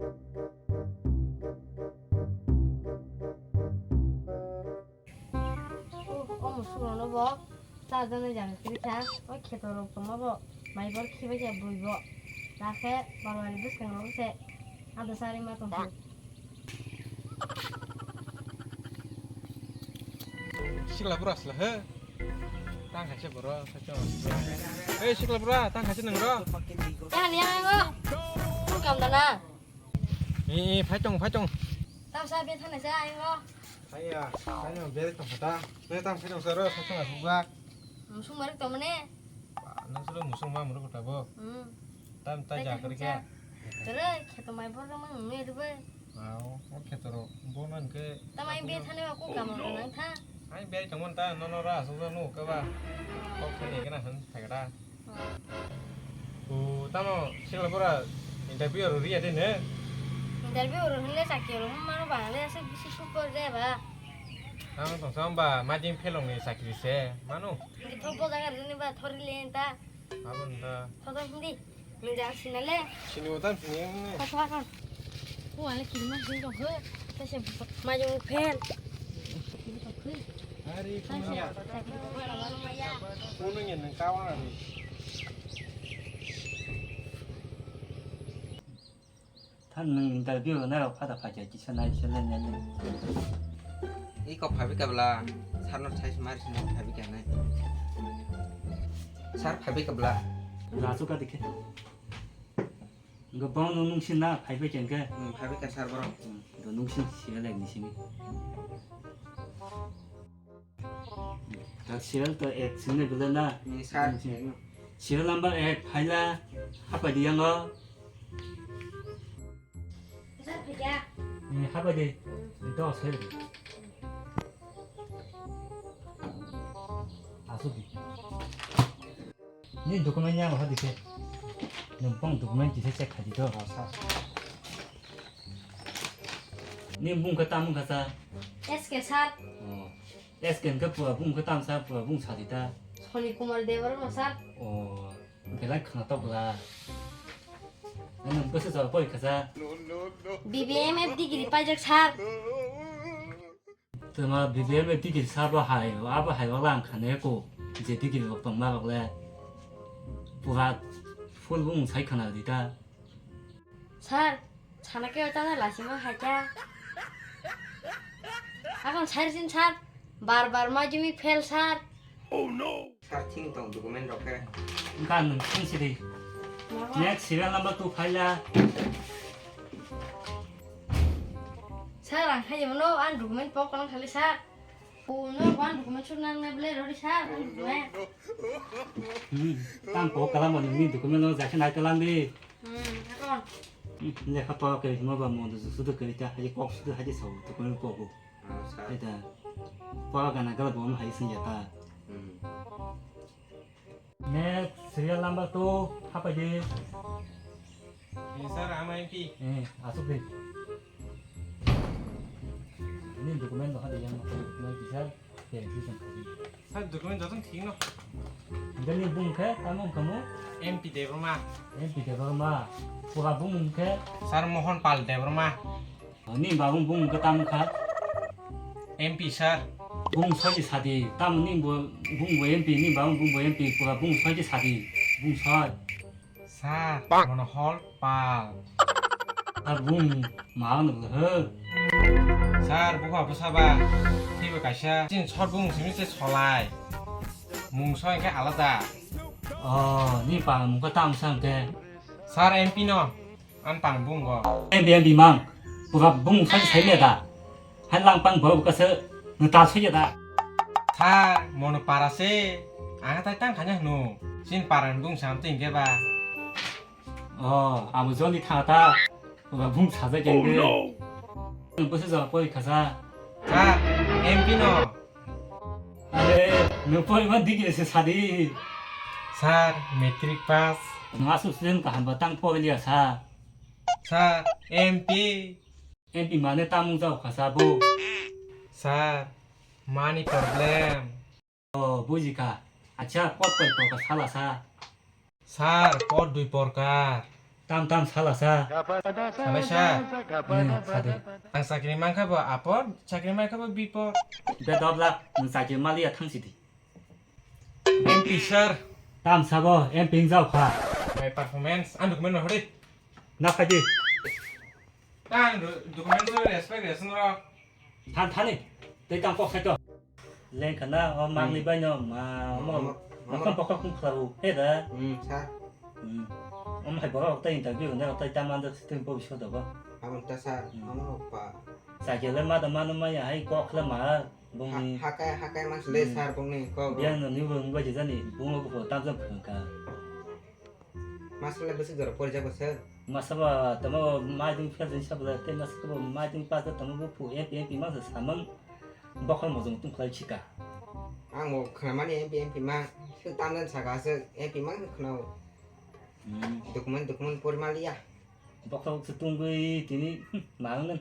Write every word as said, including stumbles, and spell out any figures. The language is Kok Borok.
O, o musukrokno bo chajaknai jaga kwrwi kha, o kheto rok tongma bo mai bor khibai khe bui bo, nakhe balwari bwskango se ado charwi ma tongkha. Sikla bura sla he. Tang khaise boro, khaise. Ei sikla bura, tang khaise nang ro. Yang yang go. Tang kam dana. Ee, phai tong, phai tong. Tamsa be thana sa ayo. Phaiya, phai tong, be tong kha ta. Be tang phai tong sa ro, sa tong asuk ba. Musung marik tong mane. Nang solo musung ma muruk ta bo. Hmm. Tam ta ja kari kya. Tere kheto mai bor mang nge ru be. Wow, o kheto ro. Bo nang ke. Tamai be thane ko kam nang tha. Ai be tong mon ta, no no ra asuk no ka ba. Kok thani kana han thagada. O, tamo sikla bora interview ro riya de ne? Interview ro hwnle chakri ro hwn mano ba, le aswk bisi super de ba. Ang tong sam ba, majing phelong ni chakri se, mano? Hindi thok bo jaga rini ba, thori le ta. Abo nda. Thok thok hindi. Minja sina le. Sini utan sini ne. Thok thok kan. Ko ale kirma sini tong he. Tase majing phel. Ari kunya. Kuno nyen nang kawana ni. Than nwng interview rwnai rok phada phaikha kisa nai se le nai le. Iko phabi kabla, sir no thai mari sini phabi kanai. Sir phabi kabla. Rasu ka dikhe. Ngo bong nung nung sin na phai phai kengke. Hmm, phabi ka sir borok. Hmm, do nung sin si le ni sini. Tak serial to ek sini bela na. Ni sir. Serial number ek phaila hapai di yango. Ni hapai di. Ni to sel. Asuk di. Ni document yang ha di ke. Ni bong document kisa check kha di to. Ni bung ka tam ka sa. S K sir. Oh. S K ka pua bung ka tam sa, pua bung sa di ta. Soni Kumar Debbarma sir. Oh. Belai khna tok la. Ano bwsa jora pori kha sa. B B M F degree paijak sir. Tuma B B M F degree sabo hai, abo hai wala ang khane ko je degree rok tongma rok le pura full bung sai khana di ta. Sir, sana ke tana lasi ma hai kya? Akon sir sin sir, bar bar ma jumi fail sir. Oh no. Sir, thing tong document rok khe. Engka nwng thing sidi. Mama. Next serial number two phaila. Sir, ang khai mano, ang document pok kolang khali sir. Oh no, ang document sur nang na ble rori sir, ang document. Hmm, tang pok kalam ni document no jakhe nai kalam di. Hmm, akon. Hmm, lekha pok ke hima ba mon do sudu ke ta hai kok sudu hai sa document pok. Ah, sir. Eta. Pok gana kala bom hai sin jata. Hmm. Next, serial number two, hapai di. Ni sir, ama M P. Eh, asuk di. Ini document no hadi yang document bisa verification khaji. Sir, document joto thik no. Jani bung khe, tamo kamu? M P Debbarma. M P Debbarma. Pura bung khe? Sir, Mohan Pal Debbarma. Ni babung bung khe tam kha? M P sir. Bung soi di sadi, tam ni bo bung bo M P, ni babung bung bo M P, pura bung soi di sadi, bung soi. Sir, mono hol pal. Ar bung ma no he. Sir, bukha bwsa ba, tei bo kaisa, chin sor bung simi se solai. Mung soi khe alada. Oh, ni pa mung khe tam sang khe? Sir, M P no. An pang bung go. Em bi, em bi mang. Buka bung sai sai le da. Han lang pang bo buka se nta sai da. Sir, mono para se. Ang tai tang khanya hnu. Sin para bung sam ting ge ba. Oh, amo joni tha ta. Buka bung sa ja ge. Oh no. Bo se ja poi kha sa. Sir, M P no. Are, no poi ma digi se sadi. Sir, matric pass. Nung asu student kaham ba tang poi liya sa. Sir, M P. M P mane tamung jao kha sa bo. Sir, money problem. Oh, buji kha. Acha, pot koi porkar sala sa. Sir, pot dui porkar. Tam tam sala sa. Samai sa. Hmm, sadi. Ang chakri mankha bo apor, chakri mankha bo bipor. Be dobla, nwng chakri maliya thangsi di. M P sir. Tam sabo, M P wng jao kha. My performance, ang document no hori. Na phai di. Ang do-, document no respect resin ro. Than thani, tei tang kok sai to. Leng khana, o magni bai no, ma, mo, ma, ma, ma, ma, pokok kung khla u, he da. Hmm, sa. Hmm. Om hai borok tai interview na tai tam anda situ bo biso da ba. Abang ta sa, hmm, amo pa. Sa ke le ma da ma no ma ya hai kok khla ma, bong ni. Ha-, hakai, hakai mas le, hmm, sar bong ni kok. Biang no ni bong ba je jani, bong ko tam jam ka. Masuk le bwswk jora porijak bwswk? Masa ba tamo mai ding phel ding sabla tei masa ba mai ding pas da tamo bo phu M P M P ma sa samang bokhol mojong tung khlai chika. Ang bo khwnamani M P M P ma suk tamdan saka aswk M P ma khwnao. Hmm. Document document pori maliya. Bokhol se tungwi tini, hmm, ma nang.